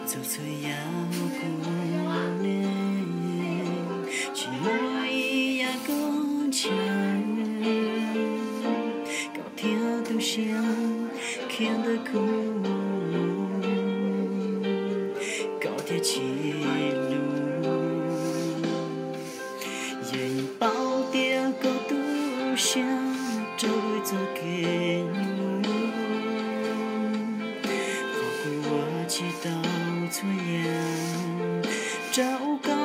Txog txhua yam kuv lub neej, tsis muaj ib yam koj ntshaw, koj thiaj tu siab khiav ntawm kuv, koj thiaj tsis lus. Yeej paub tias koj tu siab rau txoj kev nyuaj, qhov kuv ua tsis tau txhua yam rau koj.